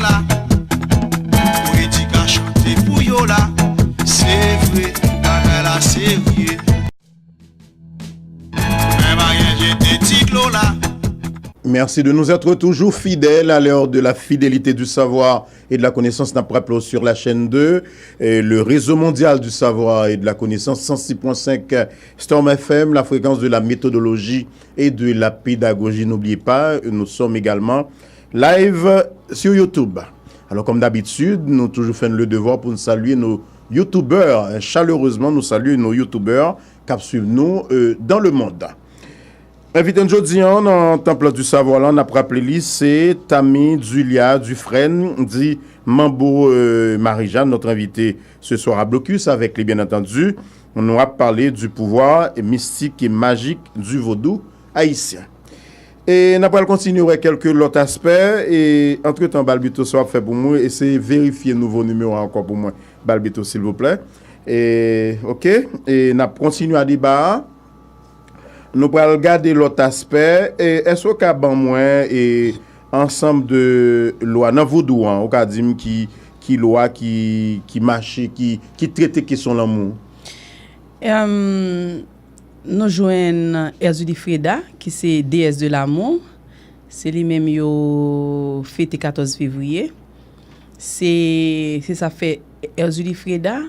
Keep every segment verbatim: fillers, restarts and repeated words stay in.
la. Pou edikasyon te pou yo la. Se vre, bagay la serye. Men bagay jete ti dlo la. Merci de nous être toujours fidèles à l'heure de la fidélité du savoir et de la connaissance. N ap raple w sur la chaîne deux, et le réseau mondial du savoir et de la connaissance, cent six point cinq Storm F M, la fréquence de la méthodologie et de la pédagogie. N'oubliez pas, nous sommes également live sur YouTube. Alors, comme d'habitude, nous toujours faisons le devoir pour nous saluer nos youtubeurs. Chaleureusement, nous saluons nos youtubeurs k ap suiv nou, euh, dans le monde. Envite n jodi an nan Temple du Savoir la, n ap raple li, se Tami Dulia Dufresne, di Mambo, euh, Marie-Jeanne, notre invité ce soir à Blocus. Avec li, bien entendu, nou ap pale du pouvoir mystique et magique du vaudou haïtien. E n ap pral kontinye wè kèlke lòt aspè. E antretan, Balbito, sa w ap fè pou mwen, eseye verifye nouvo nimewo a ankò pou mwen, Balbito, silvouplè. E, oke, e n ap kontinye a deba a. Nou pral gade lòt aspè. E èske w ka ban mwen, e, ansanm de lwa nan vodou an, ou ka di m ki, ki lwa ki, ki mache, ki, ki trete kesyon lanmou? Em, nou jwenn Erzulie Freda, ki se déesse de l'amour. Se li menm yo fete katòz fevriye. Se, se sa fè Erzulie Freda,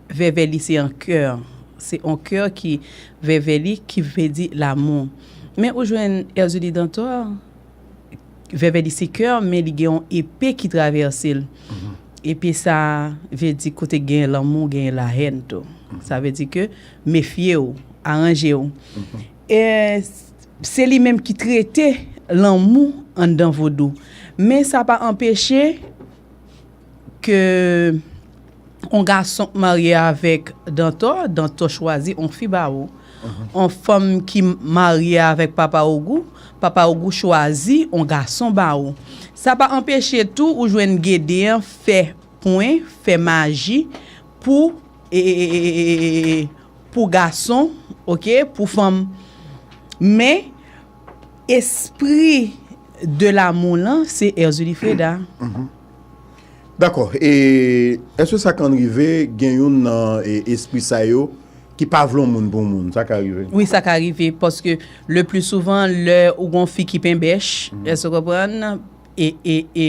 vèvè li se an kè. Se an kè ki vèvè li, ki vle di l'amour. Men ou jwenn Erzulie Dantor, vèvè li se kè, men li gen yon epe ki travèse l. Epe sa vle di kote gen lanmou, gen lahèn tou. Sa vle di ke mefye w, aranje w. E se li menm ki trete lanmou anndan vodou. Men sa pa anpeche ke on gason k marye avèk Dantò, Dantò chwazi on fi ba ou. On fanm ki marye avèk Papa Ogou, Papa Ogou chwazi on gason ba ou. Sa pa anpeche tou ou jwenn Gede an fè pwen, fè maji pou, e, e, e, e, e, e, pou gason, oke, pou fanm. Men, espri de l'amour lan, se Erzulie Freda. Dakò. E èske sa konn rive gen youn nan, e, espri sa yo ki pa vle yon moun pou yon moun? Sa ka rive? Wi, sa ka rive, paske le plus souvent, lè ou gon fi ki penbèch, èske w konprann? E, e, e,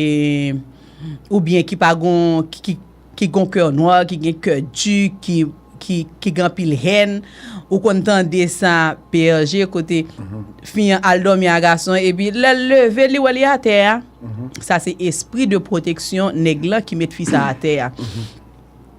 oubyen ki pa gon, ki, ki, ki gon kè nwa, ki gen kè di, ki, ki, ki gen anpil hèn. Ou konn tande sa, P R G, kote fi an al dòmi a gason, epi lè l leve, li wè li atè a. Sa se espri de pwoteksyon nèg lan ki met fi sa atè a.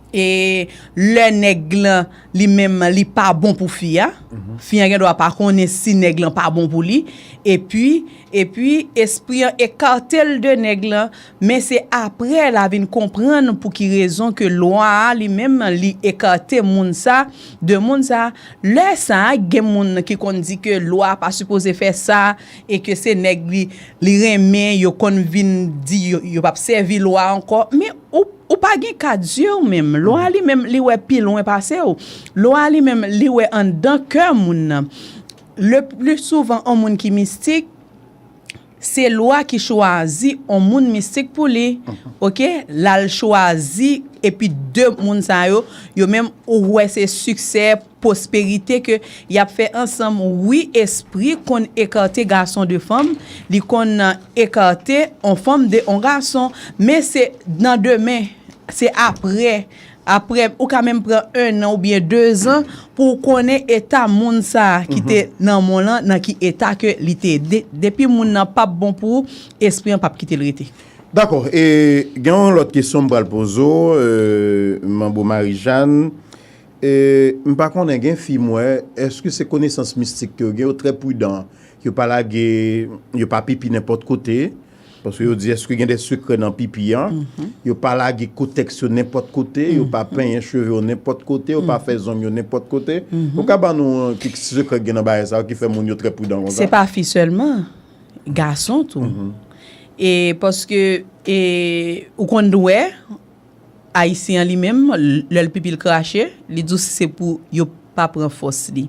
E lè nèg lan, li menm, li pa bon pou fi a, fi an gen dwa pa konnen si nèg lan pa bon pou li, epi, epi espri an ekate l de nèg lan, men se apre l a vin konprann pou ki rezon ke lwa a li menm, li ekate moun sa de moun sa. Lè sa a, gen moun ki konn di ke lwa a pa sipoze fè sa, e ke se nèg li, li renmen, yo konn vin di yo, yo p ap sèvi lwa a ankò. Men ou, ou pa gen ka di w menm. Lwa a li menm, li wè pi lwen pase w. Lwa a li menm, li wè anndan kè moun nan. Le pli souvan, on moun ki mistik, se lwa ki chwazi on moun mistik pou li. Oke? L al chwazi, epi de moun sa yo, yo menm, ou wè se siksè, pwosperite ke y ap fè ansanm. Wi, espri konn ekate gason de fanm, li konn ekate on fanm de on gason, men se nan demen, se apre, apre, ou ka menm pran en an oubyen de zan pou w konnen eta moun sa a ki te nan mòn lan, nan ki eta ke li te ye. De-, depi moun nan p ap bon pou ou, espri an p ap kite l rete. Dakò, e gen yon lòt kesyon m pral poze w, e, Manbo Marijàn. E, m pa konnen, gen fi m wè, èske se konesans mistik ke yo gen, yo trè pridan. Yo pa lage, yo pa pipi nenpòt kote. Paske yo di, èske gen de sekrè nan pipi an? Yo pa lage kotèks yo nenpòt kote, yo pa penyen cheve yo nenpòt kote, yo pa fè zong yo nenpòt kote. Ou ka ban nou, e, ki sekrè k gen nan bagay sa yo ki fè moun yo trè pridan konsa? Se pa fi sèlman, gason tou. E paske, e, ou konn wè, Ayisyen an li menm, l-, lè l pipi l krache, li di w se pou yo pa pran fòs li.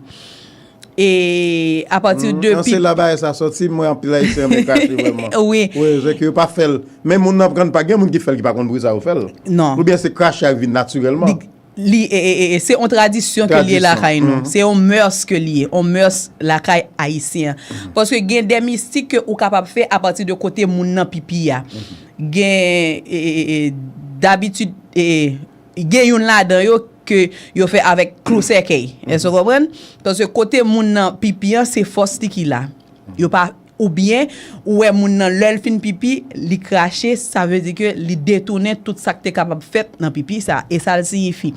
E apati de An se la bagay sa soti, m wè anpil Ayisyen renmen krache vrèman. Wi. Wi, se ke yo pa fè l. Men moun nan pran pa gen moun ki fè l ki pa konn poukisa yo fè l. Non. Oubyen se krache a vin natirèlman. Li e, e, e, se yon tradisyon ke li ye Tradisyon. Lakay nou. Se yon mœurs ke li ye, yon mœurs lakay ayisyen. Paske gen de mistik ke ou kapab fè apati de kote moun nan pipi a. Gen e, e, e, dabitid e, gen youn ladan yo ke yo fè avèk klou sèkèy. Èske w konprann? Paske kote moun nan pipi an se fòs li ki la. Yo pa oubyen ou wè moun nan lè l fin pipi, li krache, sa vle di ke li detounen tout sa k te kapab fèt nan pipi sa, e sa l siyifi.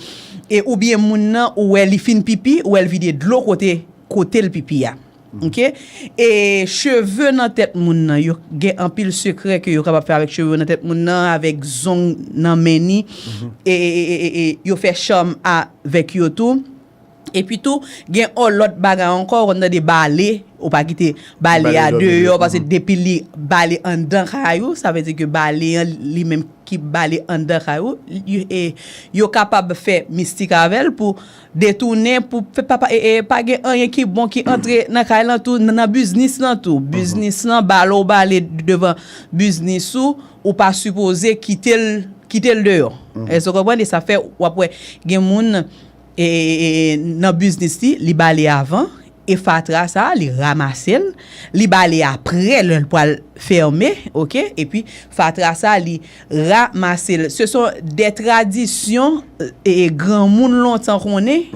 E oubyen moun nan ou wè li fin pipi, ou wè l vide dlo kote kote l pipi a. Oke? E cheve nan tèt moun nan, yo gen anpil sekrè ke yo kapab fè avèk cheve nan tèt moun nan, avèk zong nan men ni. E, e, e, e, e yo fè cham avèk yo tou. Epi tou, gen yon lòt bagay ankò, ou konn tande bale, ou pa kite bale a deyò, paske depi li bale anndan kay ou, sa vle di ke bale an li menm ki bale anndan kay ou, yo kapab fè mistik avè l pou detounen, pou pa, pa, e, e, pa gen anyen ki bon ki antre nan kay lan tou, nan, nan biznis lan tou. Biznis lan, bale ou bale devan biznis ou, ou pa sipoze kite l, kite l deyò. Èske w konprann? E sa fè w ap wè gen moun e, e, e, nan biznis li, li bale avan, e fatra sa, li ranmase l, li bale apre lè l pral fèmen, oke? Epi fatra sa, li ranmase l. Se son de tradisyon e, e, granmoun lontan konnen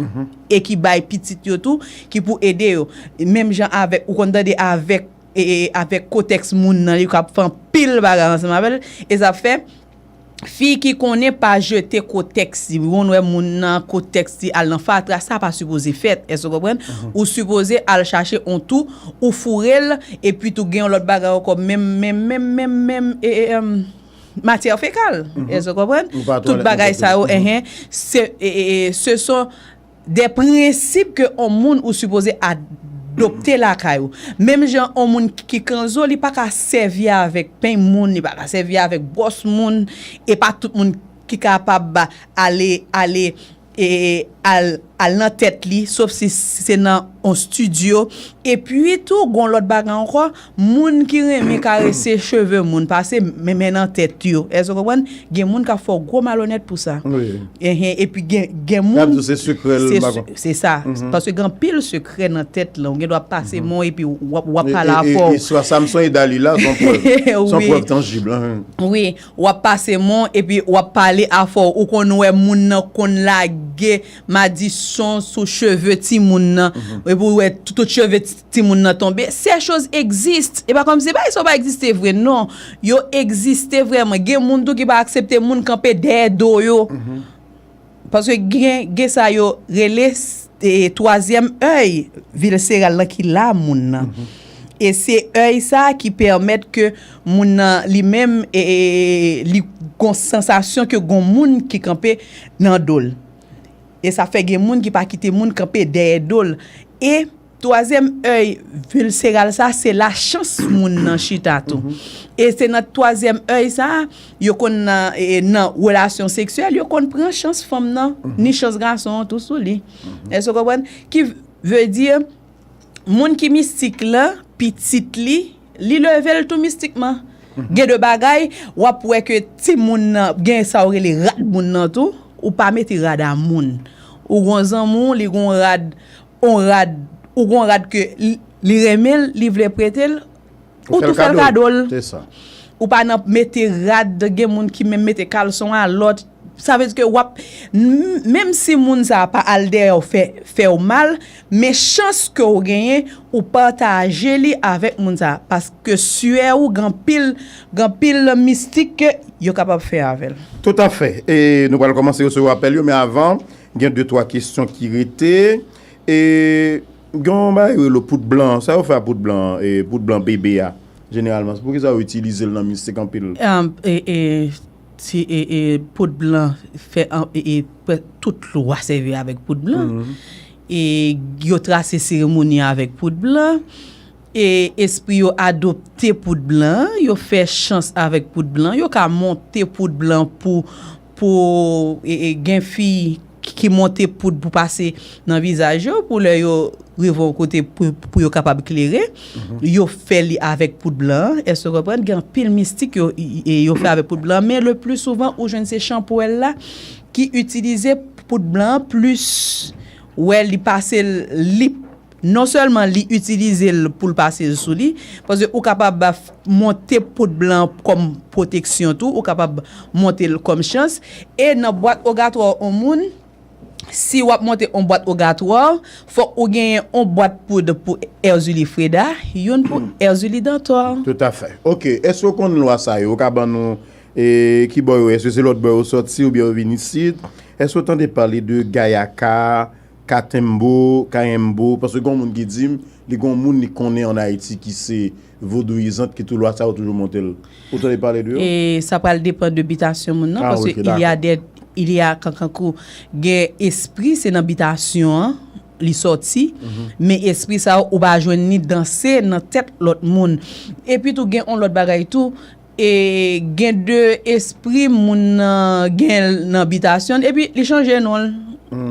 e ki bay pitit yo tou, ki pou ede yo. Menm jan avèk, ou konn tande avèk, e, e, avèk kotèks moun nan, li ka fè anpil bagay ansanm avè l, e sa fè fi ki konnen pa jete kotèks li. Ou konn wè moun nan kotèks li al nan fatra, sa pa sipoze fèt. Èske w konprann? Ou sipoze al chache yon tou, ou foure l, epi tou gen yon lòt bagay ankò, menm, menm, menm, menm, menm, e, e, em, matyè fekal. Èske w konprann? Tout bagay sa yo, enhen, se, e, e, e, se son de prensip ke yon moun ou sipoze adopte lakay ou. Menm jan yon moun ki kanzo, li pa ka sèvi avèk peny moun, li pa ka sèvi avèk bwòs moun, e pa tout moun ki kapab ale, ale, e, al, al nan tèt li, sof si se nan yon estidyo. Epi tou, gon lòt bagay ankò, moun ki renmen karese cheve moun, pase men, men nan tèt yo. Èske w konprann? Gen moun k ap fè w gwo malonèt pou sa. Wi. Enhen, epi gen, gen moun. Y ap di w se sekrè l, se m pa se- konn. Se sa. Paske gen anpil sekrè nan tèt lan. Ou gen dwa pase men w epi w ap, w ap pale afè w. E, e, istwa Samson e Dalila, se yon prèv. Se yon Wi. Prèv tanjib. Hein. Wi, w ap pase men w epi w ap pale afè w. Ou konn wè moun nan konn lage madisyon sou cheve timoun nan. Epi w wè tout, tout cheve ti- timoun nan tonbe. Ces choses existent. E pa kòmsi bagay sa yo pa egziste vre, non. Yo egziste vrèman. Gen moun tou ki pa aksepte moun kanpe dèyè do yo. Paske gen, gen sa yo rele e, twazyèm èy vilseral lan ki la moun nan. E se èy sa ki pèmèt ke moun nan li menm, e, e, li gon sansasyon ke gon moun ki kanpe nan do l. E sa fè gen moun ki pa kite moun kanpe dèyè do l. E twazyèm èy vilseral sa, se la chans moun nan chita tou. E se nan twazyèm èy sa, yo konn nan, e, nan relasyon seksyèl, yo konn pran chans fanm nan, ni chans gason an tou sou li. Èske w konprann? Ki vle di, moun ki mistik lan, pitit li, li leve l tou mistikman. Gen de bagay, w ap wè ke timoun nan, gen sa yo rele rad moun nan tou, ou pa mete rad a moun. Ou gon zanmi w, li gon rad, on rad, ou gon rad ke li, li renmen l, li vle prete l, ou tou fè l kado l. Se sa. Ou pa nan mete rad, gen moun ki menm mete kalson a lòt. Sa vle di ke w ap, m- menm si moun sa a pa al dèyè w fè, fè w mal, men chans ke w genyen, ou pataje li avèk moun sa a. Paske syè ou, gen anpil, gen anpil mistik ke yo kapab fè avè l. Toutafè. E nou pral kòmanse resevwa apèl yo, men avan, gen de twa kesyon ki rete. E gen yon bagay yo rele poud blan. Sa yo fè a poud blan, e poud blan bebe a? Jeneralman, se poukisa yo itilize l nan mistik anpil? Em, e, e, ti, e, e, poud blan fè an, e, e, prè- tout lwa sèvi avèk poud blan. E yo trase seremoni avèk poud blan. E espri yo adopte poud blan, yo fè chans avèk poud blan, yo ka monte poud blan pou, pou, e, e, gen fi ki monte poud pou pase nan vizaj yo, pou lè yo rive yon kote pou, pou yo kapab klere, yo fè li avèk poud blan an. Èske w konprann? Gen anpil mistik yo, y- y- yo fè avèk poud blan an, men le pli souvan, ou jwenn se chanpwèl la ki itilize poud blan an plis. Wè, li pase l, li, non sèlman li itilize l pou l pase l sou li, paske ou kapab monte poud blan kòm pwoteksyon tou, ou kapab monte l kòm chans. E nan bwat ogatwa yon moun, si w ap monte yon bwat ogatwa, fòk ou genyen yon bwat poud pou Erzulie Freda, youn pou Erzulie Dantor. Tout à fait. Ok, èske w konn lwa sa yo? Ou ka ban nou e, ki bò yo ye? Èske se lòt bò yo sòti oubyen yo vin isit? Èske w tande pale de Gayaka, Katembo, Kayembo? Paske gen yon moun ki di m, li gen yon moun li konnen ann Ayiti ki se vodouyizant ki tou lwa sa yo toujou monte l. Ou tande pale de yo? E sa pral depann de bitasyon moun nan, ah, paske ok, il y a dakò. Des, il y a kankankou, gen espri, se nan bitasyon an li sòti, men espri sa yo, ou pa jwenn li danse nan tèt lòt moun. Epi tou, gen yon lòt bagay tou, e gen de espri moun nan gen nan bitasyon l, epi li chanje non l.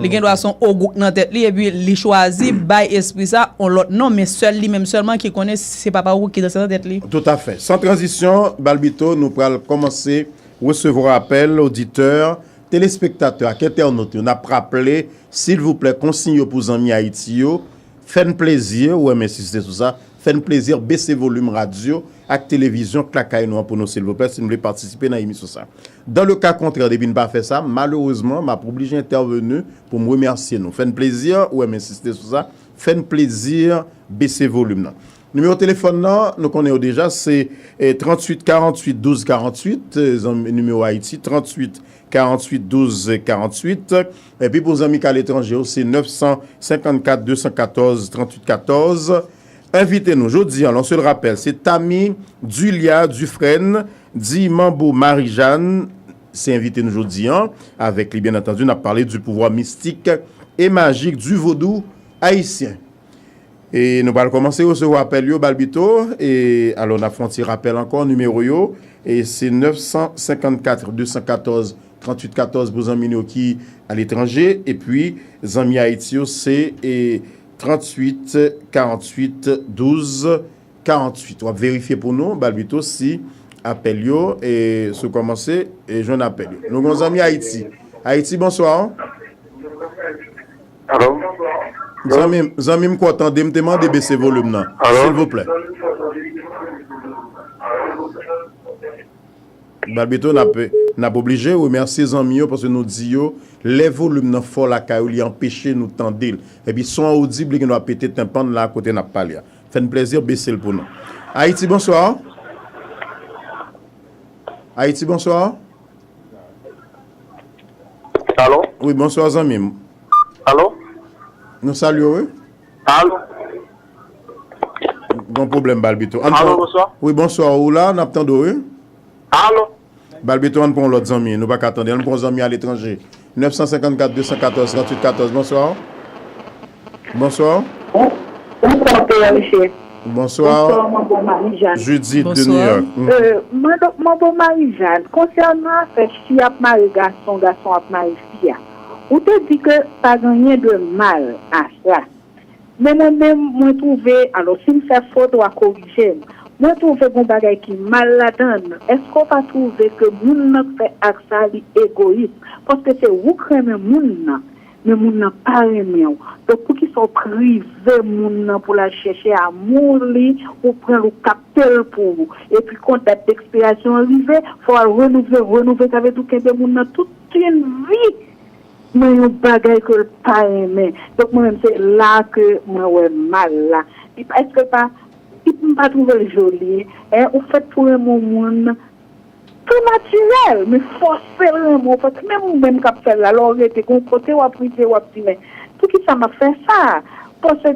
Li gen dwa se yon ogou k nan tèt li, epi li chwazi bay espri sa yon lòt non, men sèl li menm sèlman ki konnen se papa ogou ki danse nan tèt li. Tout à fait. Sans transition, Balbito, nou pral kòmanse resevwa apèl oditè, telespektatè ak entènot yo. N ap raple, silvouplè, konsiy yo pou zanmi Ayiti yo, fè n plezi, ou wè m ensiste sou sa, fè n plezi, bese volim radyo ak televizyon k lakay nou an pou nou, silvouplè, si n vle patisipe nan emisyon sa. Dans le cas contraire, depi n pa fè sa, malerezman, m ap oblije entèveni pou m remèsye nou. Fè n plezi, ou wè m ensiste sou sa, fè n plezi, bese volim nan. Nimewo telefòn nan, nou konnen yo deja, se eh, tranntuit karanntuit douz karanntuit, eh, zanmi, nimewo Ayiti, tranntuit karanntuit douz karanntuit. Epi pou zanmi k aletranje yo, se nèf san senkannkat de san katòz tranntuit katòz. Envite nou jodi an, yon sèl rapèl, se Tami Dulia Dufresne, di Manbo Marijàn, se envite nou jodi an, avèk li, byen antandi, n ap pale du pouvoir mystique et magique du vaudou haïtien. E nou pral kòmanse resevwa apèl yo, Balbito. E alò, n ap fè yon ti rapèl ankò, nimewo yo, e se nèf san senkannkat de san katòz tranntuit katòz pou zanmi nou yo ki aletranje, epi zanmi Ayiti yo, se e tranntuit karanntuit douz karanntuit. W ap verifye pou nou, Balbito, si apèl yo, e sou kòmanse, e jwenn apèl yo. Nou gen yon zanmi Ayiti. Ayiti, bonswa. Alo? Zanmi m, zanmi m, kwè w tande m, te mande bese volim nan, silvouplè. Balbito, n ap, n ap oblije remèsye zanmi yo, paske nou di yo, lè volim nan fò lakay ou, li anpeche nou tande l. Epi son an odib, li gen dwa pete tenpan n la kote n ap pale a. Fè n plezi, bese l pou nou. Ayiti, bonswa. Ayiti, bonswa. Alo? Wi, bonswa, zanmi m. Alo? Nou salye w, wi. Alo? Gon pwoblèm, Balbito. Ann Alo, pran bonswa. Wi, bonswa, ou la, n ap tande w, wi. Alo? Balbito, ann pran yon lòt zanmi, nou pa ka tande. Ann pran yon zanmi aletranje. Nèf san senkannkat de san katòz tranntuit katòz, bonswa. Bonswa. Bonswa, P R G. Bonswa. Bonswa, Manbo Marijàn. Judith de New York. Mhm. Euh, Manbo, Manbo Marijàn, konsènan afè fi ap mare gason, gason ap mare fi a, ou te di ke pa gen anyen de mal a sa. Men mwen menm, mwen twouve, alò, si m fè fot, w a korije m. Mwen twouve gen yon bagay ki mal ladan l. Èske w pa twouve ke moun nan k fè ak sa, li egoyis? Paske se ou k renmen moun nan, men moun nan pa renmen w. Donk, poukisa w prive moun nan pou l al chèche amou li, ou pran l, ou kapte l pou ou? Epi, kon dat dekspirasyon an rive, fò w al renouvle, renouvle, sa vle di w kenbe moun nan tout yon vi nan yon bagay ke l pa renmen. Donk, mwen menm, se la ke mwen wè mal la. Li pa, èske l pa, li, m pa twouve l joli, en, ou fèt pou renmen yon moun tou natirèl, men fòse l renmen w, paske menm ou menm k ap fè l la, lè w rete, gen yon kote w ap rive, w ap di, men, poukisa m ap fè sa? Paske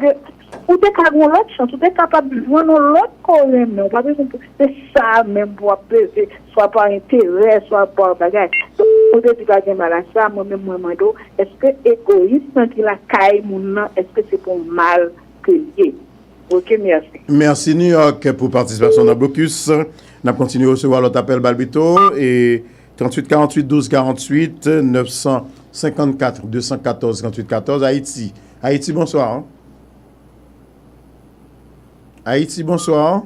ou te ka gen yon lòt chans, ou te kapab jwenn yon lòt ke w renmen, ou pa bezwen pou, se sa menm pou w ap peze, swa pa enterè, swa pa bagay. Donk, ou te di pa gen mal a sa, mwen menm mwen mande w, èske egoyis lan ki lakay moun nan, èske se pa yon mal ke l ye? Ok, mèsi. Mèsi New York pou patisipasyon nan Blokis. N ap kontinye resevwa lòt apèl Balbito, e tranntuit karanntuit douz karanntuit, nèf san senkannkat de san katòz tranntuit katòz, Ayiti. Ayiti, bonswa. Ayiti, bonswa.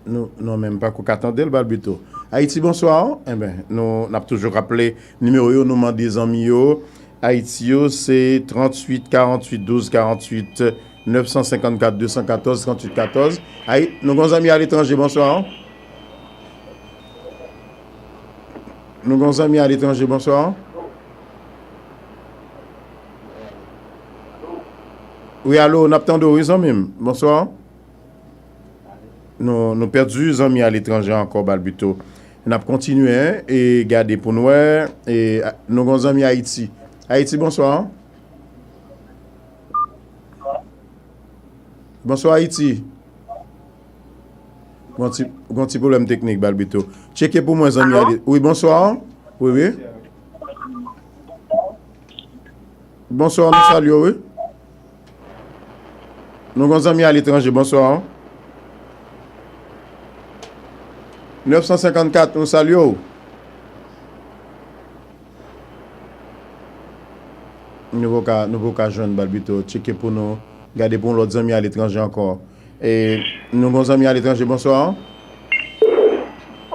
Nou, non, men m pako ka tande l, Balbito. Ayiti, bonswa. Enben, nou, n ap toujou raple nimewo yo, nou mande zanmi yo. Ayiti yo, se tranntuit karanntuit douz karanntuit, nèf san senkannkat de san katòz tranntuit katòz. Ay, nou gon zanmi aletranje, bonswa. Nou gon zanmi aletranje, bonswa. Wi, alo, n ap tande w, wi, zanmi m. Bonswa. Nou, nou pèdi zanmi aletranje ankò, Balbito. N ap kontinye, e gade pou n wè. E, a, nou gon zanmi Ayiti. Ayiti, bonswa. Bonswa, Ayiti. Gon ti, gon ti pwoblèm teknik, Balbito. Tcheke pou mwen, zanmi ale. Wi, bonswa. Wi, wi. Bonswa, nou salye w, wi. Nou gon zanmi aletranje, bonswa. Nèf san senkannkat, nou salye w. Nou poko ka, nou poko ka jwenn Balbito. Tcheke pou nou. Gade pou yon lòt zanmi aletranje ankò. E, nou gon zanmi aletranje, bonswa.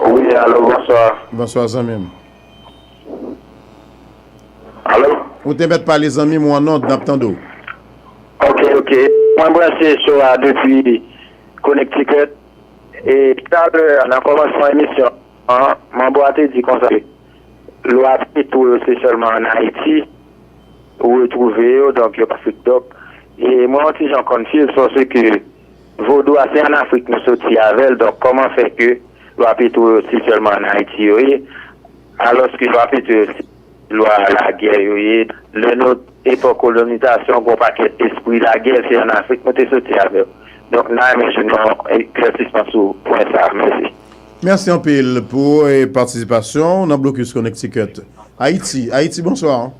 Wi, alo, bonswa. Bonswa, zanmi m. Alo? Ou te mèt pale, zanmi m, ou an nòd, n ap tande w. Ok, ok. Mwen branche show a depi Connecticut. E talè, nan kòmansman emisyon an, Manbo a te di konsa ke lwa Petro yo se sèlman ann Ayiti ou retwouve yo, donk yo pa sot dòk. E mwen yon ti jan confuse paske vodou a se ann Afrik nou soti avè l, donk kòman fè ke lwa Petro yo se sèlman ann Ayiti yo ye, alòske lwa Petro yo se lwa lagè yo ye. Lè nou epòk kolonizasyon, gon pakèt espri lagè, se ann Afrik nou te soti avè yo. Donk, n a renmen jwenn yon eklèsisman sou pwen sa a. Mèsi. Mèsi anpil pou, eh, patisipasyon w nan Blokis Connecticut. Ayiti, Ayiti, bonswa.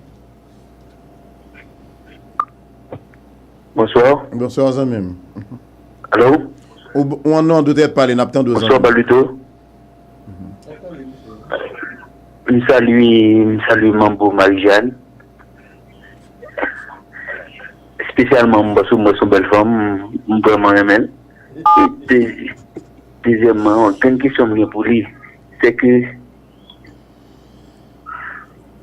Bonswa. Bonswa, zanmi m. Alo? Ou, ou an nòd, ou te pale, n ap tande w, zanmi m. Bonswa, Balbito. M salye, m salye Manbo Marijàn. Espesyalman, m panse w, m panse w bèl fanm, m vrèman renmen l. E de-, dezyèmman, grenn kesyon m gen pou li, se ke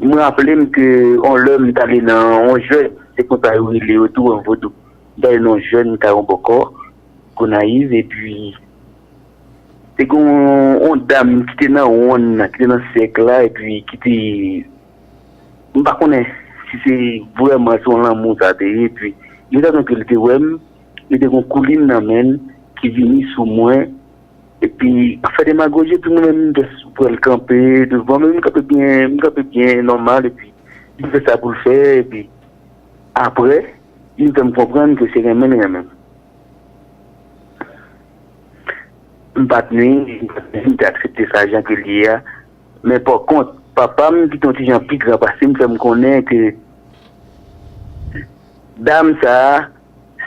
m raple m ke yon lè m t ale nan yon jèn, se konsa yo rele yo tou an vodou. M t ale nan yon jèn kay yon bòkò, Gonayiv, epi te gen yon, yon dam ki te nan wonn nan, ki te nan sèk la, epi ki te, m pa konnen si se vrèman se yon lanmou sa te ye, epi li ta tankou li te wè m, li te gen yon koulin nan men l ki vini sou mwen, epi ap fè demagoji, epi mwen menm m just wè l kanpe devan, men m kanpe byen, m kanpe byen nòmal, epi li fè sa pou l fè, epi apre, li fè m konprann ke se renmen l renmen m. M pa t nwi, m pa t nwi, m te aksepte sa jan ke l ye a. Men pa kont, papa m ki te yon ti jan pi gran pase m fè m konnen ke dam sa a,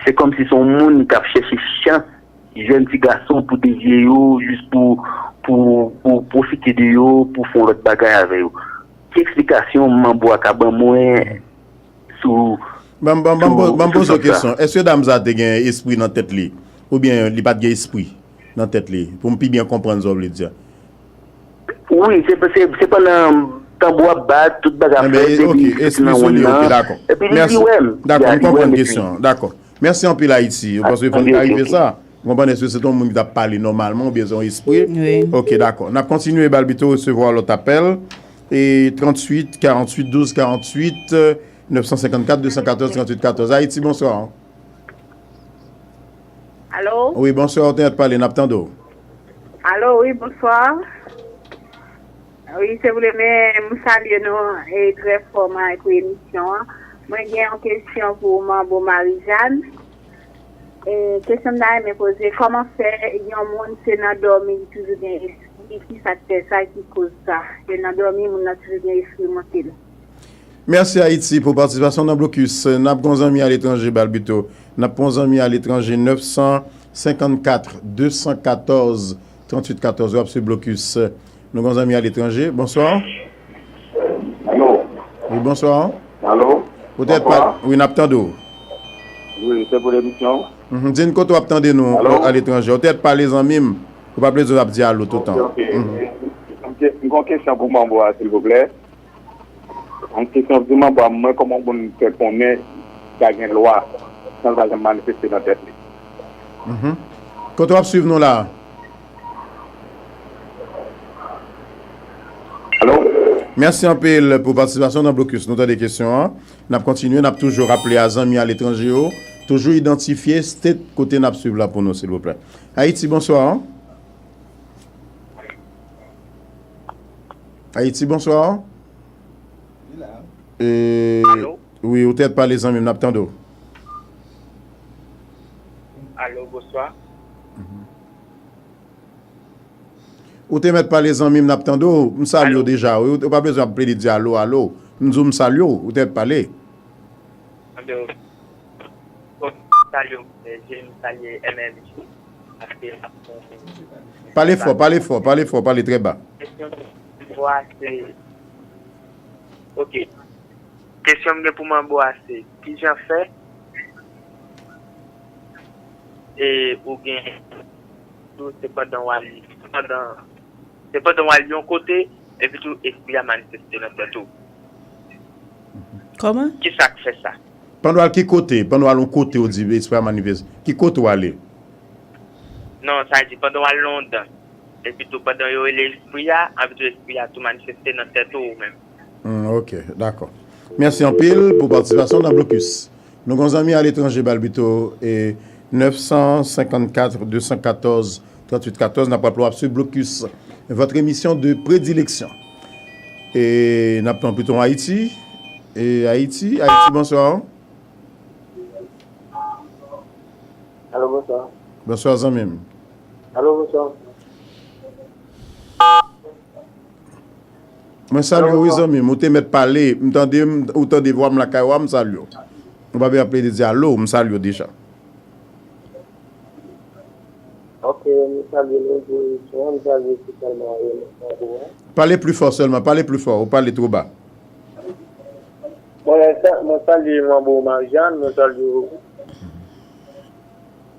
se kòmsi se yon moun k ap chèche chans jèn ti gason pou devye yo, jis pou, pou, pou pwofite de yo, pou fè yon lòt bagay avè yo. Ki eksplikasyon manbo a ka ban mwen sou, ban, ban, ban, sou, ban m poze w kesyon. Èske dam sa te gen espri nan tèt li? Oubyen li pa t gen espri nan tèt li? Pou m pi byen konprann sa w vle di a. Wi, se, se, se pandan tanbou ap bat, tout bagay ap fèt, epi li soti nan wonn nan. Epi li, li wè m. Dakò, m konprann kesyon an. Dakò. Mèsi anpil, Ayiti. Paske fò n klarife sa. Ou konprann, èske se te yon moun ki t ap pale nòmalman oubyen se yon espri? Wi. Ok, dakò. N ap kontinye, Balbito, resevwa lòt apèl. E tranntuit karanntuit douz karanntuit, nèf san senkannkat de san katòz tranntuit katòz. Ayiti, bonswa. Alo? Wi, bonswa, ou te mèt pale, n ap tande w. Alo, wi, bonswa. Wi, se vre, men m salye nou e trè fòman pou emisyon an. Mwen gen yon kesyon pou Manbo Marijàn. E, kesyon m ta renmen poze, kòman fè yon moun se nan dòmi li toujou gen espri? Ki sa k fè sa? Ki koz sa? Se nan dòmi moun nan toujou gen espri monte l. Mèsi, Ayiti, pou patisipasyon w nan Blokis. N ap gon zanmi aletranje, Balbito. N ap pran zanmi aletranje, nèf san senkannkat de san katòz tranntuit katòz. W ap swiv Blokis. Nou gon zanmi aletranje. Bonswa. Alo. Wi, bonswa. Alo. Ou te pa, wi, n ap tande w. Wi, se pou emisyon. Mhm. Di n kote w ap tande nou, alo? Aletranje. Ou tèt pale, zanmi m. Ou pa bezwen ap di alo toutan. Ok, ok. Mhm. M gen yon kesyon pou manbo a, silvouplè. Yon kesyon pou manbo a, mwen, kòman moun fè konnen sa gen lwa san l pa janm manifeste nan tèt li? Mhm. Kote w ap swiv nou la? Alo? Mèsi anpil pou patisipasyon nan blokis. Nou tande kesyon an. N ap kontinye, n ap toujou raple a zanmi aletranje yo, toujou idantifye state kote n ap swiv la pou nou, silvouplè. Ayiti, bonswa. Ayiti, bonswa. Li la. E, alo? Wi, ou tèt pale, zanmi m, n ap tande w. Alo, bonswa. Mhm. Ou te mèt pale, zanmi m, n ap tande w. M salye w deja, wi. Ou pa bezwen ap plede di alo, alo. M di w m salye w, ou te mèt pale. Alo. M salye w, M J, m salye M M J. Pale fò, pale fò, pale fò, pale trè ba. Kesyon mwen pou a se, ok. Kesyon m gen pou manbo a se, kijan fè, e, ou gen, tou se pandan w al, se pandan, se pandan w al yon kote, epi tou espri a manifeste nan tèt ou. Kòman? Kisa k fè sa? Pandan w al ki kote? Pandan w al yon kote, ou di espri a manifeste. Ki kote w ale? Non, sa di pandan w al nan yon dans. Epi tou, pandan yo rele espri a, epi tou espri a tou manifeste nan tèt ou, ou menm. Hmm, ok, dakò. Mèsi anpil pou patisipasyon nan blokis. Nou gon zanmi aletranje, Balbito, e nèf san senkannkat, de san katòz, tranntuit katòz, n ap raple w ap swiv blokis, votre émission de prédilection. E n ap pran pito Ayiti. E Ayiti, Ayiti, bonswa. Alo, bonswa. Bonswa, zanmi m. Alo, bonswa. Mwen salye w, wi, zanmi m. Ou te mèt pale. M tande, m, ou tande vwa m lakay ou a, m salye w. Ou pa bezwen ap plede di alo, m salye w deja. Ok, m salye nou tou, m salye espesyalman, e, manbo a. Pale pli fò sèlman, pale pli fò, ou pale twò ba. Mwen sa-, mwen salye manbo Marijàn, mwen salye ou.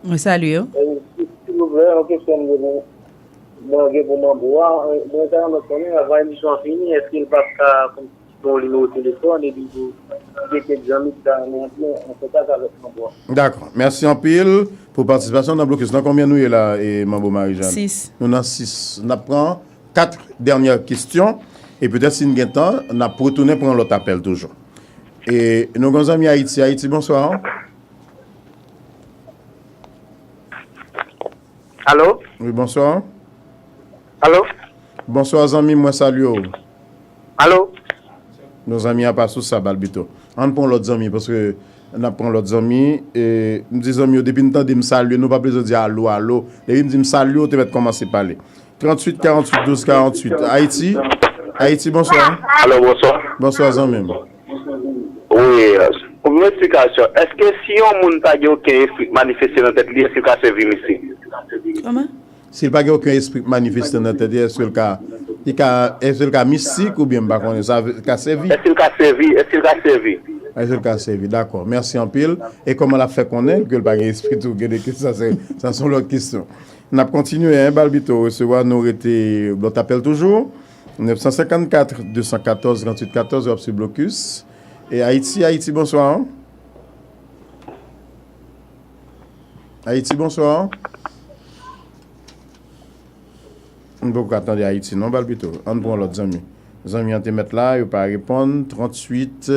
Mwen salye w. E, si, silvouplè, yon kesyon mwen gen pou, mwen gen pou manbo a. E, mwen ta renmen konnen, avan emisyon an fini, èske l p ap ka kòmsi fè yon nimewo telefòn, epi pou gen kèk zanmi ki ta renmen antre an kontak avèk manbo a? Dakò. Mèsi anpil pou patisipasyon nan blokis. Nan konbyen nou ye la, e, manbo Marijàn? Sis. Nou nan sis. N ap pran kat dènyè kesyon. E petèt, si n gen tan, n ap retounen pran lòt apèl toujou. E nou gen zanmi Ayiti. Ayiti, bonswa. Alo? Wi, bonswa. Alo? Bonswa, zanmi, mwen salye w. Alo? Non, zanmi an pa sou sa, Balbito. Ann pran lòt zanmi, paske n ap pran lòt zanmi. E, m di zanmi yo, depi n tande m salye, nou pa bezwen di alo, alo. Depi m di m salye, w te mèt kòmanse pale. Tranntuit, karanntuit, douz, karanntuit. Ayiti? Ayiti, bonswa. Alo, bonswa. Bonswa, zanmi m. Wi, pou yon eksplikasyon, èske si yon moun pa gen okenn espri k manifeste nan tèt li, èske l ka sèvi mistik? Kòman? Si l pa gen okenn espri k manifeste nan tèt li, èske l ka, li ka, èske l ka mistik oubyen m pa konnen, sa vle, ka sèvi? Èske l ka sèvi? Èske l ka sèvi? Èske l ka sèvi? Dakò. Mèsi anpil. E kòman l ap fè konnen ke l pa gen espri tou? Gen de kesyon, sa se, sa se yon lòt kesyon. N ap kontinye, en, Balbito resevwa, nou rete lòt apèl toujou. Nèf san senkannkat, de san katòz, tranntuit katòz, w ap sou blokis. E Ayiti, Ayiti, bonswa. Ayiti, bonswa. M poko ka tande Ayiti non, Balbito. Ann pran lòt zanmi. Zanmi an te mèt la, yo pa reponn. Tranntuit,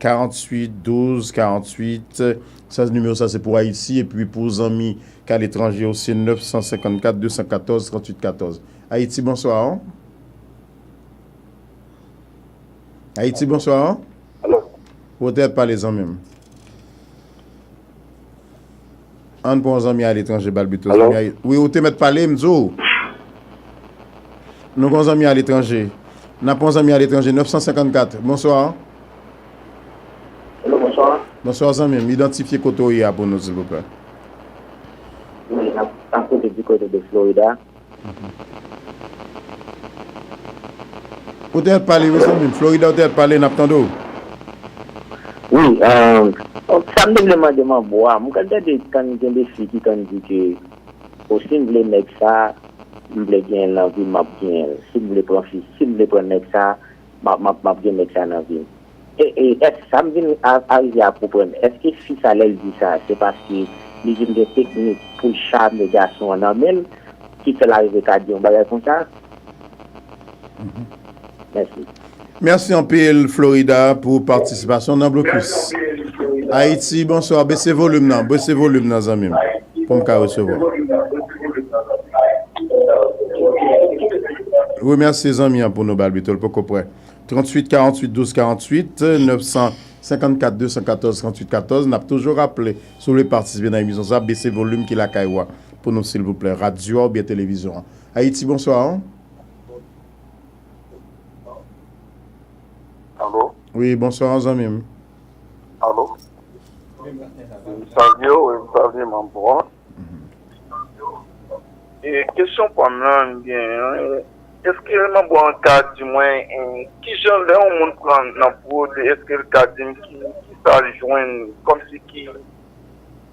karanntuit, douz, karanntuit. Sa, nimewo sa se pou Ayiti, epi pou zanmi k aletranje yo, se nèf san senkannkat, de san katòz, tranntuit katòz. Ayiti, bonswa. Ayiti, bonswa. Alo? Ou te mèt pale, zanmi m. Ann pran yon zanmi aletranje, Balbito. Alo? Zanmi a, wi, ou te mèt pale, m di w. Nou gen yon zanmi aletranje. N ap pran yon zanmi aletranje, nèf san senkannkat. Bonswa. Alo, bonswa. Bonswa, zanmi m. Idantifye kote w ye a pou nou, silvouplè. Wi, n ap, n ap koute di kote de Florida. Ou te mèt pale, wi, zanmi m. Florida, ou te mèt pale, n ap tande w. Wi, euh, Sa m te vle mande manbo a, m konn tande tann gen de fi ki konn di ke, o, si m vle nèg sa, m vle genyen l nan vi m, m ap genyen l. Si m vle pran fi, si m vle pran nèg sa, m ap, m ap, m ap gen nèg sa nan vi m. E, e èske sa m vin a- arive a konprann, èske fi sa lè l di sa, se paske li vin gen teknik pou l chame gason an nan men l, ki fè l arive ka di yon bagay konsa? Mèsi. Mèsi anpil Florida pou patisipasyon nan Blokis. Ayiti, bonswa, bese volim nan, bese volim nan zanmi m, pou m ka resevwa. Remèsye zanmi an pou nou, Balbito, l poko prè. Tranntuit karanntuit douz karanntuit, nèf san senkannkat de san katòz tranntuit katòz. N ap toujou raple, si w vle patisipe nan emisyon sa, bese volim ki lakay ou a pou nou silvouplè, radyo a oubyen televizyon an. Ayiti, bonswa. Alo? Wi, bonswa zanmi m. Alo? M salye w, m salye manbo a. E kesyon pa m lan m genyen an, èske manbo an ka di mwen, kijan lè yon moun pran nan pwod, èske l ka di m ki, kisa l jwenn, kòmsi ki,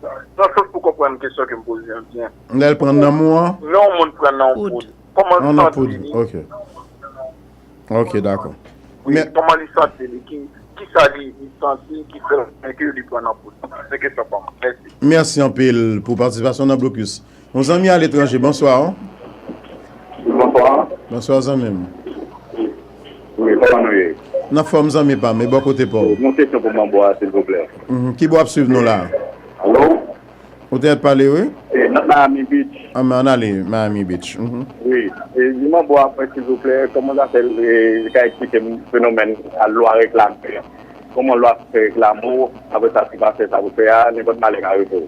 nan sans pou konprann kesyon ke m poze an byen. Lè l pran nan mou an? Lè yon moun pran nan yon pwod, kòman l santi li? Ok, dakò. Wi, kòman li santi li? Ki, kisa li, li santi ki fè l konnen ke li pran nan pwod? Se kesyon pa m. Mèsi. Mèsi anpil pou patisipasyon nan Blokis. Yon zanmi aletranje, bonswa. Bonswa. Bonswa zanmi m. Wi, kòman nou ye? N anfòm zanmi pa m, e bò kote pa w? Yon kesyon pou manbo a silvouplè. Ki bò w ap swiv nou la? Alo? Ou te ret pale wi? E, nan Miami Beach. Ann, ann ale Miami Beach. Wi. E, di manbo a silvouplè, kòman sa fè li ka eksplike m fenomèn lwa reklame? Kòman lwa fè reklame w, apre sa si w pa fè sa pou fè a, nenpòt malè ka rive w.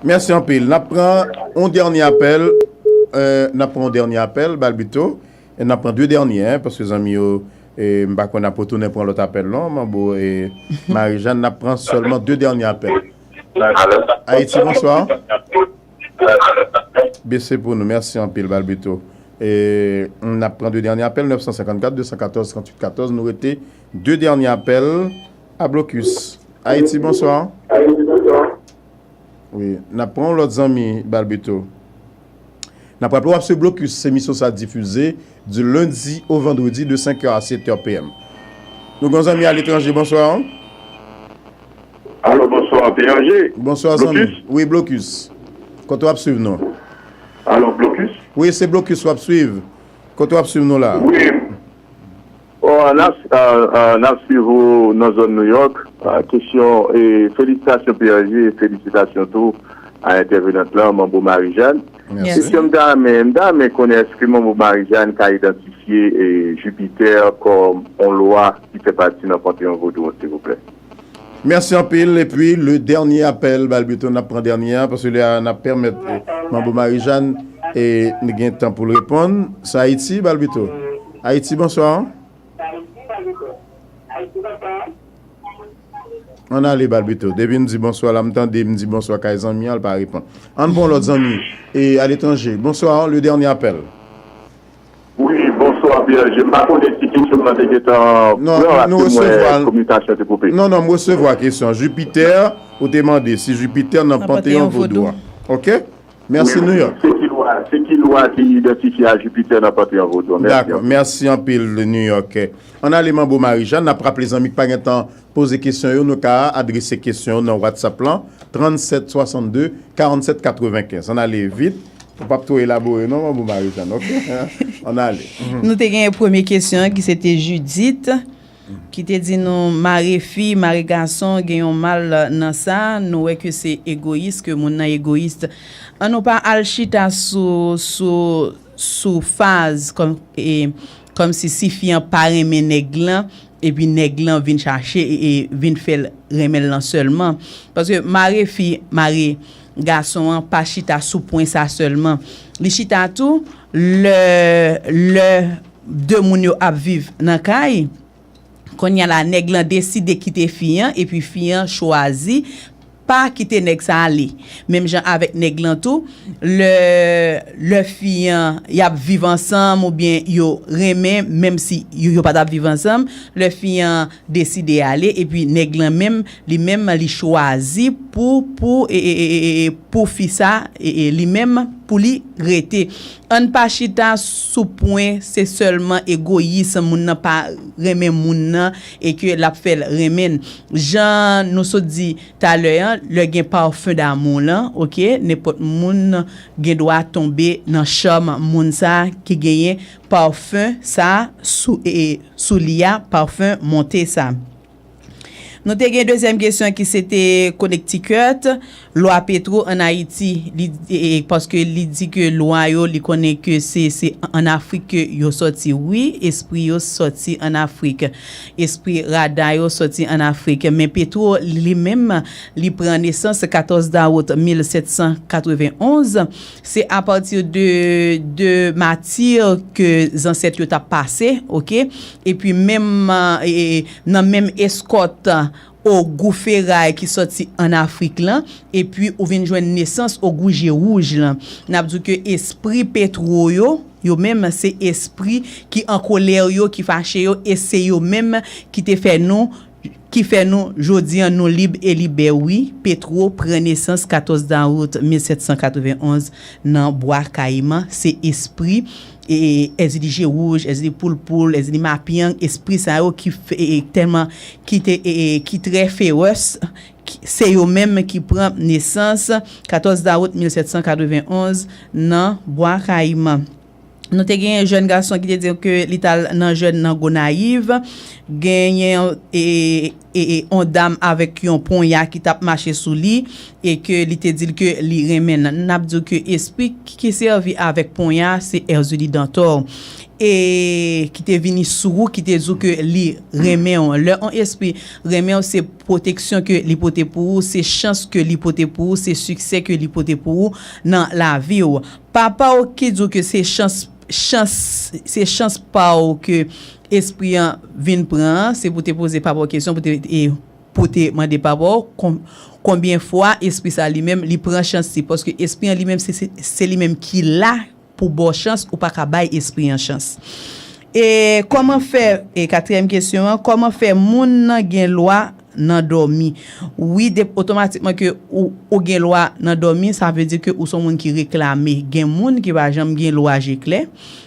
Mèsi anpil. N ap pran yon dènye apèl. N ap pran yon dènye apèl, Balbito. E n ap pran de dènye, paske zanmi yo, m pa kwè n ap retounen pran lòt apèl non, Manbo e Marijàn, n ap pran sèlman de dènye apèl. Ayiti, bonswa. Bese pou nou, mèsi anpil, Balbito. E n ap pran de dènye apèl, nèf san senkannkat, de san katòz, tranntuit katòz, nou rete de dènye apèl a blokis. Ayiti, bonswa. Wi, n ap pran yon lòt zanmi, Balbito. N ap raple w ap swiv blokis, emisyon sa difize di lendi o vandredi de senk è a sèt è p m. Nou gen yon zanmi aletranje, bonswa. Alo, bonswa, P R G. Bonswa, zanmi. Wi, blokis. Kote w ap swiv nou? Alo, blokis? Wi, se blokis w ap swiv. Kote w ap swiv nou la? Wi. Bon, n ap, n ap swiv ou nan zòn Nouyòk. Kesyon, e felisitasyon P R G, e felisitasyon tou a entèvenant lan, Manbo Marijàn. Kesyon m ta renmen, m ta renmen konnen èske Manbo Marijàn ka idantifye Jipitè kòm yon lwa ki fè pati nan panteyon vodou an, silvouplè? Mèsi anpil. Epi, le dènye apèl, Balbito, n ap pran dènye a, paske lè a n ap pèmèt Manbo Marijàn e gen tan pou l reponn. Sa Ayiti, Balbito? Ayiti, bonswa. Ann ale, Balbito. Depi m di bonswa la, m tande m di bonswa kay zanmi an, l pa reponn. Ann pran lòt zanmi e aletranje. Bonswa, le dènye apèl. Wi, bonswa, P R G. M pa konnen si kesyon m nan te gentan pran, paske m wè kominikasyon te koupe. Non, non, m resevwa kesyon an. Jipitè, ou te mande si Jipitè nan panteyon vodou an. Oke? Mèsi, Nouyòk. Se ki lwa, se ki lwa ki idantifye a Jipitè nan panteyon vodou an? Mèsi anpil. Dakò, mèsi anpil, Nouyòk. Ann ale, Manbo Marijàn, n ap raple zanmi k pa gentan poze kesyon yo, nou ka adrese kesyon yo nan WhatsApp lan, trannsèt swasannde karannsèt katrevenkenz. Ann ale vit. Ou p ap twò elabore non, Manbo Marijàn, oke? Ann ale. Nou te gen premye kesyon an ki se te Judith ki te di nou mare fi, mare gason gen yon mal nan sa, nou wè ke se egoyis, ke moun nan egoyis. Ann nou pa al chita sou, sou, sou faz kòm, e, kòmsi si fi an pa renmen nèg lan, epi nèg lan vin chache e, e vin fè l renmen l lan sèlman. Paske mare fi, mare gason an pa chita sou pwen sa sèlman. Li chita tou lè, lè de moun yo ap viv nan kay. Kounye a la, nèg lan deside kite fi an, epi fi an chwazi pa kite nèg sa ale. Menm jan avèk nèg lan tou, lè, lè fi an y ap viv ansanm oubyen yo renmen, menm si yo, yo pa t ap viv ansanm, lè fi an deside ale, epi nèg lan menm, li menm, li chwazi pou, pou, e, e, e, e, e, pou fi sa, e, e, li menm, pou li rete. Ann pa chita sou pwen se sèlman egoyis, moun nan pa renmen moun nan e ke l ap fè l renmen n. Jan nou sot di talè an, lè gen parfum d'amour lan, oke, nenpòt moun gen dwa tonbe nan cham moun sa ki genyen parfum sa sou, e, sou li a, parfum monte sa. Nou te gen dezyèm kesyon ki se te Connecticut, lwa Petro ann Ayiti, li, e, e, paske li di ke lwa yo, li konnen ke se, se ann Afrik ke yo sòti. Wi, espri yo sòti ann Afrik. Espri rada yo sòti ann Afrik. Men Petro, li menm, li pran nesans katòz dawout mil sèt san katrevenonz. Se apati de, de mati ke zansèt yo t ap pase, oke? Epi menm, e, e, nan menm eskòt ogou feray ki sòti ann Afrik lan, epi ou vin jwenn nesans ogou je wouj lan. N ap di w ke espri Petro yo, yo menm se espri ki an kolè yo, ki fache yo, e se yo menm ki te fè nou, ki fè nou jodi an nou lib e libè, wi. Petro pran nesans katòz dawout mil sèt san katrevenonz nan Bwa Kayiman. Se espri, e, Èzili Je Wouj, Èzili Poulpoul, Èzili Mapyang, espri sa yo ki fè, e, tèlman ki te, e, e, ki trè fewòs, ki, se yo menm ki pran nesans katòz dawout mil sèt san katrevenonz nan Bwa Kayiman. Nou te gen jèn gason ki te di ke li t al nan jèn nan Gonayiv, genyen, e, e, e, on dam avèk yon ponya ki t ap mache sou li, e ke li te di l ke li renmen l. N ap di w ke espri ki sèvi avèk ponya se Èzili Dantò, e ki te vini sou ou, ki te di w ke li renmen w. Lè on espri renmen w, se pwoteksyon ke li pote pou ou, se chans ke li pote pou ou, se siksè ke li pote pou ou nan lavi w. Papa w ki di w ke se chans, chans, se chans pa w ke espri an vin pran an, se pou te poze papa w kesyon, pou te, e, pou te mande papa w kon-, konbyen fwa espri sa li menm li pran chans li, paske espri an li menm se, se, se li menm ki la pou ba w chans, ou pa ka bay espri an chans. E kòman fè, e katriyèm kesyon an, kòman fè moun nan gen lwa nan dòmi? Wi, de, otomatikman ke ou, ou gen lwa nan dòmi, sa vle di ke ou se yon moun ki reklame. Gen moun ki pa janm gen lwa je klè,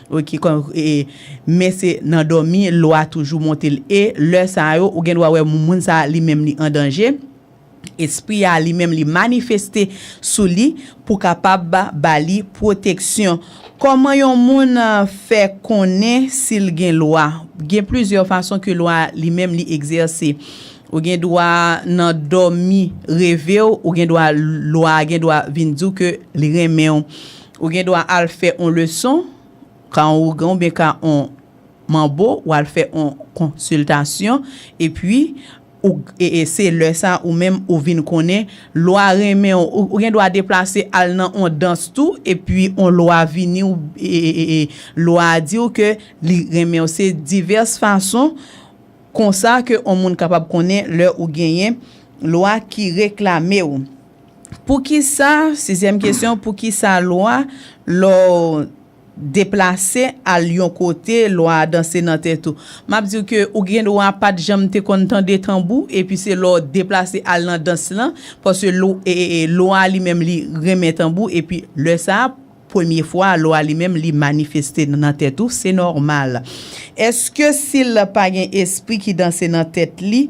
oke, kòm, e, men se nan dòmi, lwa toujou monte l. E lè sa yo, ou gen dwa wè moun sa li menm li an danje. Espri a li menm li manifeste sou li pou kapab ba, ba li pwoteksyon. Kòman yon moun, a, fè konnen si l gen lwa? Gen plizyè fason ke lwa li menm li egzèse. Ou gen dwa nan dòmi reve w, ou gen dwa lwa a gen dwa vin di w ke li renmen w. Ou gen dwa al fè on leson, ka on ougan oubyen ka on manbo, w al fè on konsiltasyon, epi ou, e, e se lè sa ou menm ou vin konnen lwa renmen w, ou, ou gen dwa deplase al nan on dans tou, epi on lwa vini, ou, e, e, e, e lwa a di w ke li renmen w. Se divès fason konsa ke on moun kapab konnen lè ou genyen lwa ki reklame w. Poukisa, sizyèm kesyon, poukisa lwa, lè w deplase al yon kote, lwa a danse nan tèt ou? M ap di w ke ou gen dwa pa t janm te konn tande tanbou, epi se lè w deplase al nan dans lan, paske lwa, e, e, e, lwa a li menm li renmen tanbou, epi lè sa a, premye fwa, lwa a li menm li manifeste nan tèt ou, se nòmal. Èske si l pa gen espri ki danse nan tèt li,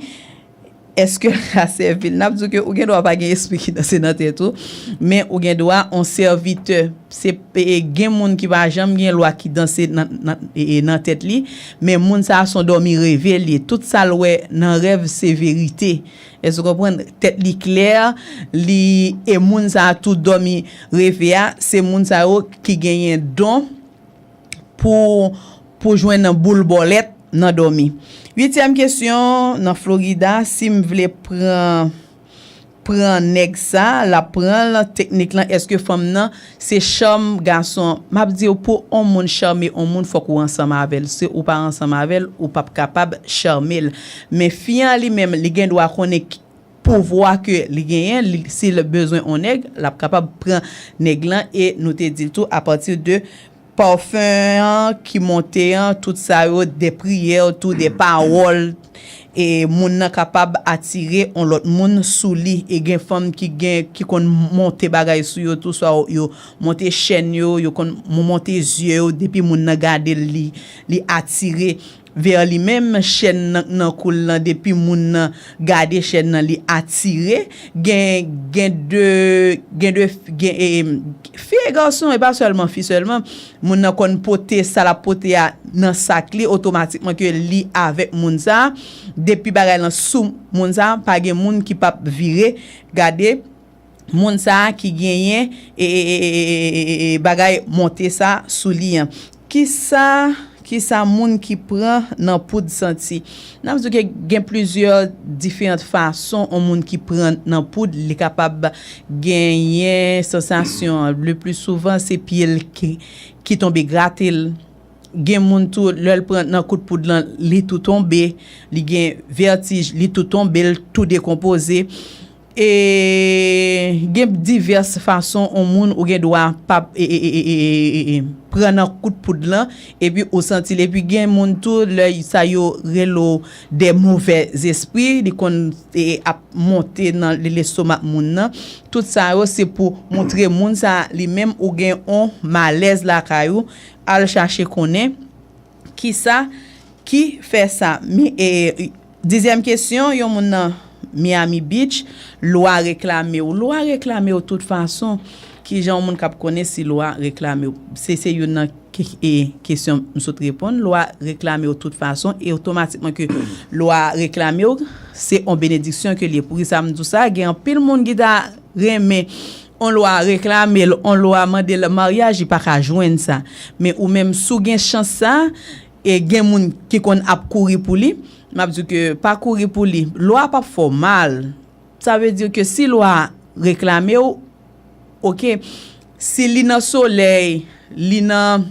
èske l ka sèvi l? N ap di w ke ou gen dwa pa gen espri ki danse nan tèt ou, men ou gen dwa on sèvitè. Se, e, gen moun ki pa janm gen lwa ki danse nan, nan, e, e, nan tèt li, men moun sa a se on dòmi reve l ye. Tout sa l wè nan rèv se verite. Èske w konprann? Tèt li klè, li, e moun sa a tou dòmi reve a, se moun sa yo ki genyen don pou, pou jwenn boul bòlèt nan dòmi. Uityèm kesyon, nan Florida, si m vle pran, pran nèg sa, l ap pran l, teknik lan, èske fanm nan se chanm gason an? M ap di w, pou on moun chanme on moun, fòk ou ansanm avè l. Si ou pa ansanm avè l, ou p ap kapab chanme l. Men fi an li menm, li gen dwa konnen ki, pouvwa ke li genyen, li, si l bezwen on nèg, l ap kapab pran nèg lan, e nou te di l tou, apati de pafen an ki monte an, tout sa yo, de priyè, tou de pawòl, e moun nan kapab atire on lòt moun sou li. E gen fanm ki gen, ki konn monte bagay sou yo tou, swa yo monte chèn yo, yo konn monte zye yo, depi moun nan gade l, li, li atire vè li menm, chèn nan, nan kou l lan, depi moun nan gade chèn nan, li atire. Gen, gen de, gen de, gen, e, e, fi e gason, e pa sèlman fi sèlman, moun nan konn pote sa l ap pote a nan sak li, otomatikman ke li avèk moun sa a. Depi bagay lan sou moun sa a, pa gen moun ki p ap vire gade moun sa a ki genyen, e, e, e, e, e, e, e, bagay monte sa sou li an. Kisa, kisa moun ki pran nan poud santi? N ap di ke gen plizyè diferan fason yon moun ki pran nan poud, li kapab genyen sansasyon an. Le pli souvan, se pye l ki, ki tonbe grate l. Gen moun tou, lè l pran nan kout poud lan, li tou tonbe, li gen vètij, li tou tonbe, l tou dekonpoze. E gen divès fason yon moun ou gen dwa p ap, e, e, pran nan kout poud lan, epi ou santi l. Epi gen moun tou, lè sa yo rele w de movèzespri, li konn, e, ap monte nan le-, lestomak moun nan. Tout sa yo, se pou montre moun sa li menm ou gen yon malèz lakay ou. Al chache konnen kisa ki fè sa. Mi, e, dizyèm kesyon, yon moun nan Miami Beach, lwa reklame w. Lwa reklame w tout fason. Kijan yon moun k ap konnen si lwa reklame w? Se, se youn nan ke-, e, kesyon m sot reponn. Lwa reklame w tout fason, e otomatikman ke lwa reklame w, se yon benediksyon ke l ye. Poukisa m di w sa? Gen anpil moun ki ta renmen on lwa reklame l, on lwa mande l maryaj, li pa ka jwenn sa. Men ou menm, si w gen chans sa, e gen moun ki konn ap kouri pou li, m ap di w ke pa kouri pou li. Lwa p ap fè w mal. Sa vle di ke si lwa reklame w, oke, si li nan solèy, li nan,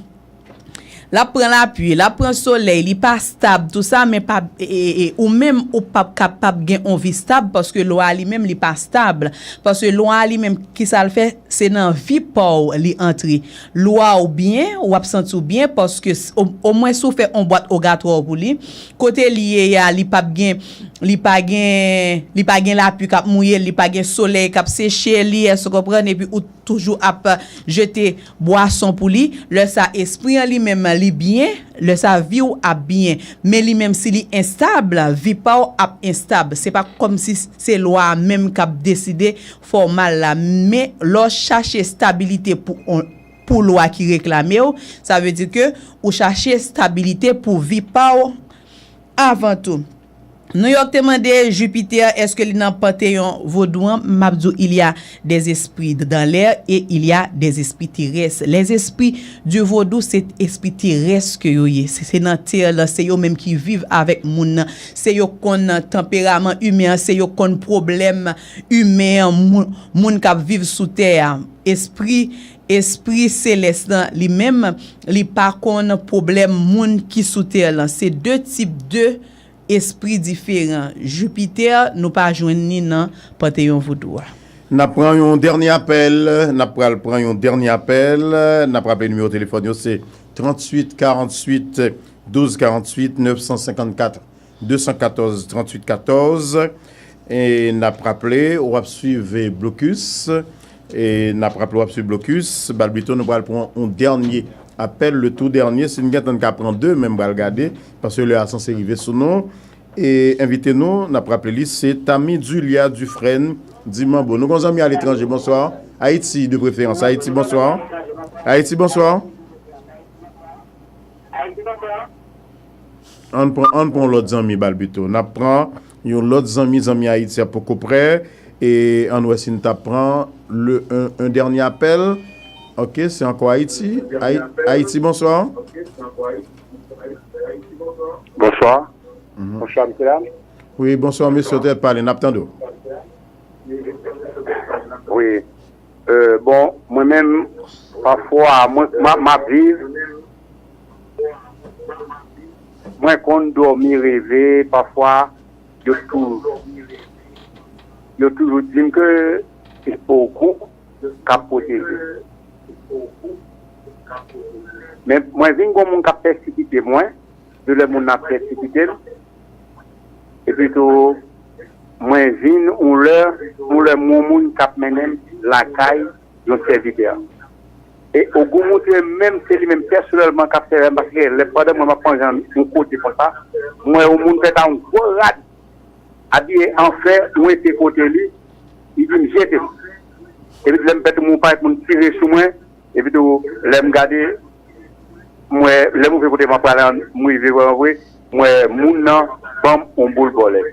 l ap pran lapli, l ap pran solèy, li pa stab, tou sa, men pa, e, e, e, ou menm, ou p ap kapab gen on vi stab, paske lwa li menm, li pa stab. Paske lwa li menm, kisa l fè? Se nan vi pa w li antre. Lwa w byen, w ap santi w byen, paske s-, o-, omwen si w fè on bwat ogatwa pou li, kote li ye a, li p ap gen, li pa gen, li pa gen lapli k ap mouye l, li pa gen solèy k ap seche li, èske w konprann? Epi ou toujou ap jete bwason pou li, lè sa espri an li menm li byen, lè sa vi w ap byen. Men li menm si li enstab, vi pa w ap enstab. Se pa kòmsi se lwa a menm k ap deside fè w mal la. Men lè w chache estabilite pou on, pou lwa ki reklame w, sa vle di ke ou chache estabilite pou vi pa w avan tou. New York te mande Jupiter, èske li nan panteyon vodou an? M ap di w, il y a des esprits dans l'air et il y a des esprits terrestres. Les esprits du vodou, se espri terès ke yo ye. Se, se nan tè lan, se yo menm ki viv avèk moun nan. Se yo konn tanperaman imen an, se yo konn pwoblèm imen an, moun, moun k ap viv sou tè a. Espri, espri selès lan, li menm, li pa konn pwoblèm moun ki sou tè lan. Se de tip de espri diferan. Jupiter, nou pa jwenn li nan panteyon vodou a. N ap pran yon dènye apèl, n ap pral pran yon dènye apèl, n ap raple nimewo telefòn yo se tranntuit karanntuit douz karanntuit, nèf san senkannkat de san katòz tranntuit katòz. E n ap raple, w ap swiv Blokis. E n ap raple, w ap swiv Blokis. Balbito, nou pral pran yon dènye apèl, le tou dènye. Si n gentan ka pran de, men m pral gade, paske lè a sanse rive sou nou. E envite nou, n ap raple li, se Tamy Dulia Dufresne, Dimanbo. Nou gon zanmi aletranje, bonswa. Ayiti, de preferans. Ayiti, bonswa. Ayiti, bonswa. Ann pran, ann pran yon lòt zanmi, Balbito. N ap pran yon lòt zanmi, zanmi Ayiti a poko prè. E ann wè si n t ap pran le, un, un dènye apèl. Ok, se ankò Ayiti. Ay-, Ayiti, bonswa. Bonswa. Mhm. Bonswa, mesye dam. Wi, bonswa, mesye, w te pale, n ap tande w. Wi. Euh, bon, mwen menm, pafwa, mwen, m a, m ap viv, mwen konn dòmi, reve, pafwa, yo tou. Yo toujou di m ke se Ogou k ap pwoteje. Men mwen vin gon moun k ap pèsekite mwen, de lè moun nan ap pèsekite m. Epi tou, mwen vin yon lè, yon lè m wè yon moun k ap mennen m lakay yon sèvitè. E Ogou montre m menm, se li menm pèsonèlman k ap sèvi m, paske lè pandan mwen m ap manje yon kote konsa, mwen wè yon moun fèt a yon gwo rad, abiye an fè, yon epe kote li, li di m jete m. Epi lè m fèt yon moun parèt moun tire sou mwen, epi tou lè m gade, m wè, lè m ouvri kote m ap prale an, m rive vrèman vre, m wè moun nan ban m yon boul bòlèt.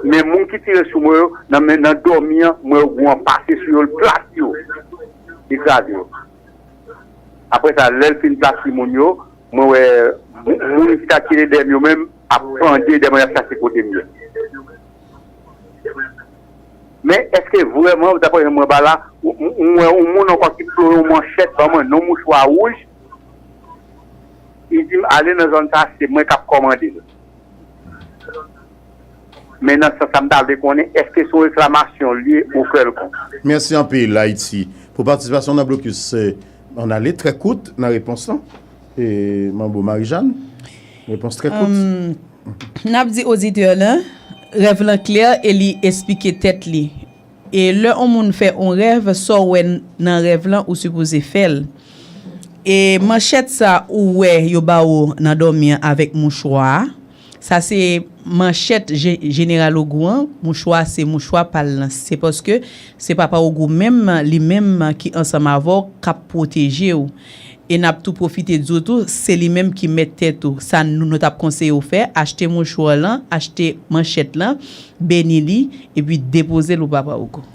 Men moun ki tire sou mwen yo, nan men, nan dòmi an, m wè Ogou an pase sou yo, l plat yo, li kraze yo. Apre sa, lè l fin plat timoun yo, mwen wè moun ki ta tire dèyè m yo menm ap pandye dèyè mwen, y ap chache kote m ye. Men èske vrèman, daprè jan mwen ba la, mwen wè yon moun ankò ki plore yon manchèt ban mwen, nan yon mouchwa wouj, li di m ale nan zòn sa, se mwen k ap kòmande l. Men nan sans sa, m ta vle konnen èske se yon reklamasyon l ye ou kèlkonk. Mèsi anpil, Ayiti. Pou patisipasyon nan blokis, eh, ann ale trè kout nan repons lan. E Manbo Marijàn, repons trè kout. N ap di oditè lan, rèv lan klè e li esplike tèt li. E lè yon moun fè yon rèv, sa w wè nan rèv lan, ou sipoze fè l. E manchèt sa ou wè yo ba ou nan dòmi an avèk mouchwa a, sa se manchèt je-, jeneral Ogou an, mouchwa a se mouchwa pa l lan. Se paske se papa Ogou menm, li menm ki ansanm avè w, k ap pwoteje w. E n ap tou pwofite di w tou, se li menm ki mèt tèt ou. Sa nou, nou t ap konseye w fè, achte mouchwa lan, achte manchèt lan, beni li, epi depoze l pou papa Ogou.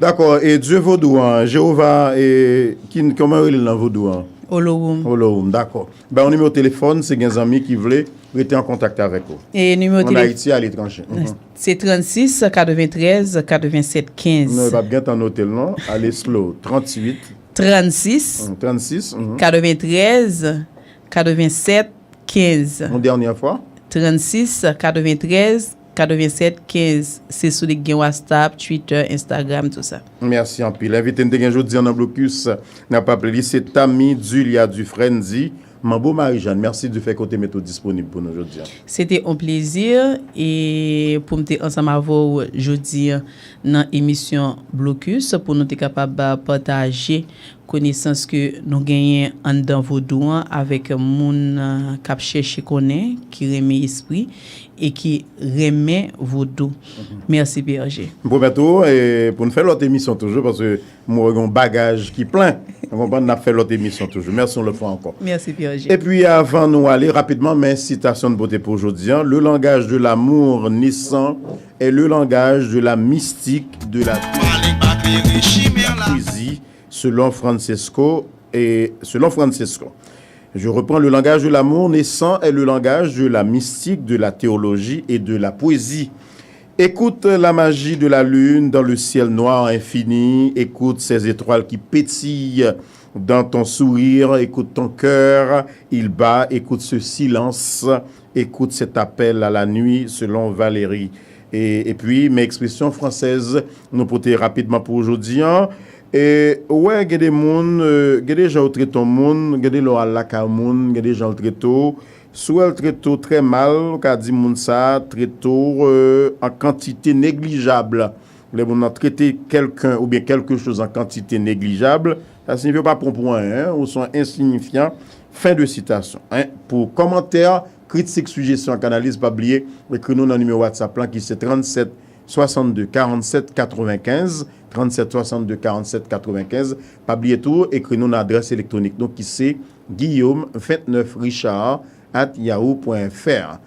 Dakò, e Dye vodou an, Jewova, e ki, kòman yo rele l nan vodou an? Olowoum. Olowoum, dakò. Ba yon nimewo telefòn, si gen zanmi ki vle rete an kontak avèk ou. E nimewo telefòn. Ann Ayiti, aletranje. Mhm. Se trannsis, katreventrèz, katrevensèt, kenz. Non, yo p ap gentan note l non. Ale slow. Tranntuit. Trannsis, mm, trannsis, mhm, katreventrèz, katrevensèt, kenz. Yon dènyè fwa. Trannsis, katreventrèz, katrevensèt, kenz. Se sou li k gen WhatsApp, Twitter, Instagram, tou sa. Mèsi anpil. Envite n te gen jodi a nan blokis, n ap raple li, se Tamy Dulia Dufresne, di Manbo Marijàn. Mèsi di fè ke w te mete w disponib pou nou jodi a. Se te yon plezi, e pou m te ansanm avè w jodi a nan emisyon Blokis, pou nou te kapab pataje konesans ke nou genyen anndan vodou an avèk moun, eh, k ap chèche konnen, ki renmen espri e ki renmen vodou. Mhm. Mèsi, P R G. M pwomèt ou, e, pou n fè lòt emisyon toujou, paske m wè gen yon bagaj ki plen. Ou konprann, n ap fè lòt emisyon toujou. Mèsi yon lòt fwa ankò. Mèsi, P R G. Epi, avan nou ale, rapidman, men sitasyon n pote pou jodi a. Le langage de l'amour naissant est le langage de la mystique, de la poésie, selon Francesco, et selon Francesco. Je reprends, le langage de l'amour naissant est le langage de la mystique, de la théologie et de la poésie. Écoute la magie de la lune dans le ciel noir infini, écoute ces étoiles qui pétillent dans ton sourire, écoute ton cœur, il bat, écoute ce silence, écoute cet appel à la nuit, selon Valérie. E, epi, men ekspresyon fransèz nou pote rapidman pou jodi a. E, ou wè, gen de moun, e, gen de jan yo trete yon moun, gen de lè w al lakay yon moun, gen de jan l trete w. Si w wè l trete w trè mal, ou ka di moun sa a trete w, e, an kantite neglijab. Lè moun nan trete kèlken oubyen kèlke choz an kantite neglijab, sa siyifi w pa pran w pou anyen, ou se yon ensiyifyan. Fin de sitasyon. Pou kòmantè, kritik, sijesyon ak analiz, pa bliye ekri nou nan nimewo WhatsApp lan ki se trannsèt swasanndde karannsèt katrevenkenz, trannsèt swasanndde karannsèt katrevenkenz. Pa bliye tou, ekri nou nan adrès elektwonik nou ki se guillaume vingt-neuf richard at yahoo point F R.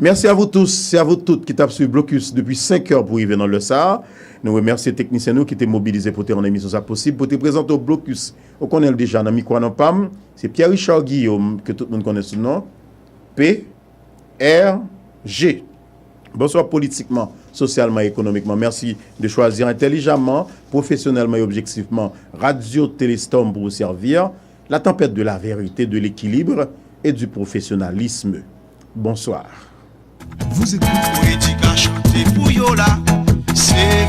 Merci à vous tous et à vous toutes qui t ap suiv Blokis depi senk è pou rive nan lè sa a. Nou remèsye teknisyen nou ki te mobilize pou te rann emisyon sa posib, pou te prezante w Blokis. Ou konnen l deja nan mikwo a nan pa m, se Pierre Richard Guillaume, ke tout moun konnen sou non P R G. Bonsoir politiquement, socialement et économiquement. Merci de choisir intelligemment, professionnellement et objectivement Radio Téléstorm pour vous servir. La tempête de la vérité, de l'équilibre et du professionnalisme. Bonsoir. Vous écoutez Pou edikasyon te pou yo la. Se